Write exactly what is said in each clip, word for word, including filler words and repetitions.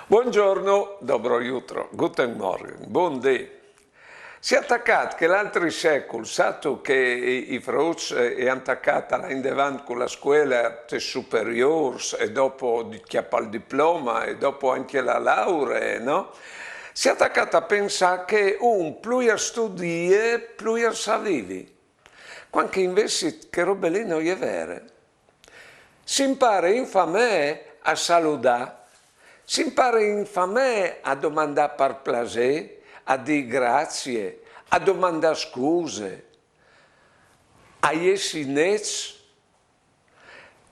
Buongiorno, dobro jutro, guten Morgen, bundì. Si à tacât che l'altri secul, sâstu che i, i fruts, eh, i àn tacât a lâ indevant cu la scuela tes superiôrs e dopo di cjapâ il diploma e dopo ancje la lauree, no? Si à tacât a pensâ che un plui al studie, plui al sa vivi. Cuant che invezit chê robe li no je vere. Si impare in famee a saludâ, si impare in famee a domandâ par plasê, a dî grazie, a domandâ scuse, a jessi nets,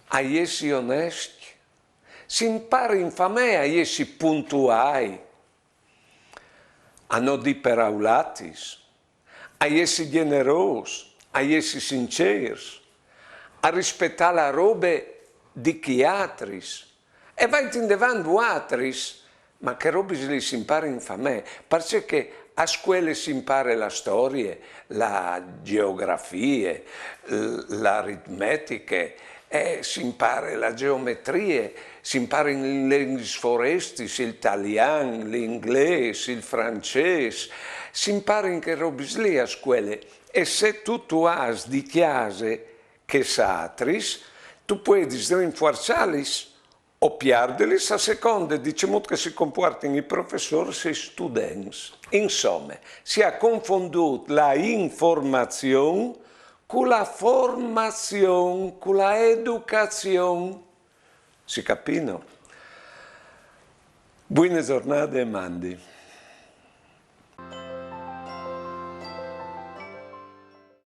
a jessi onescj. Si impare in famee a jessi puntuâi, a no dî peraulatis, a jessi gjenerôs, a jessi sincêrs, a rispetâ la robe di chei altris. E vait indevant vualtris, ma chês robis li si impare in famee, parcè che a scuele si impare la storie, la gjeografie, l-, la aritmetiche, e si impare la gjeometrie, si imparin lis lenghis forestis, il talian, l'inglês, il francês, si imparin chês robis li a scuele. E se tu tu âs di cjase chês altris, tu puedis rinfuarçâlis o piardilis a seconde di cemût che si compuartin i professôrs e i students. Insome, si à confondût la informazion cu la formazion, cu la educazion. Si capì, no? Buine zornade e mandi.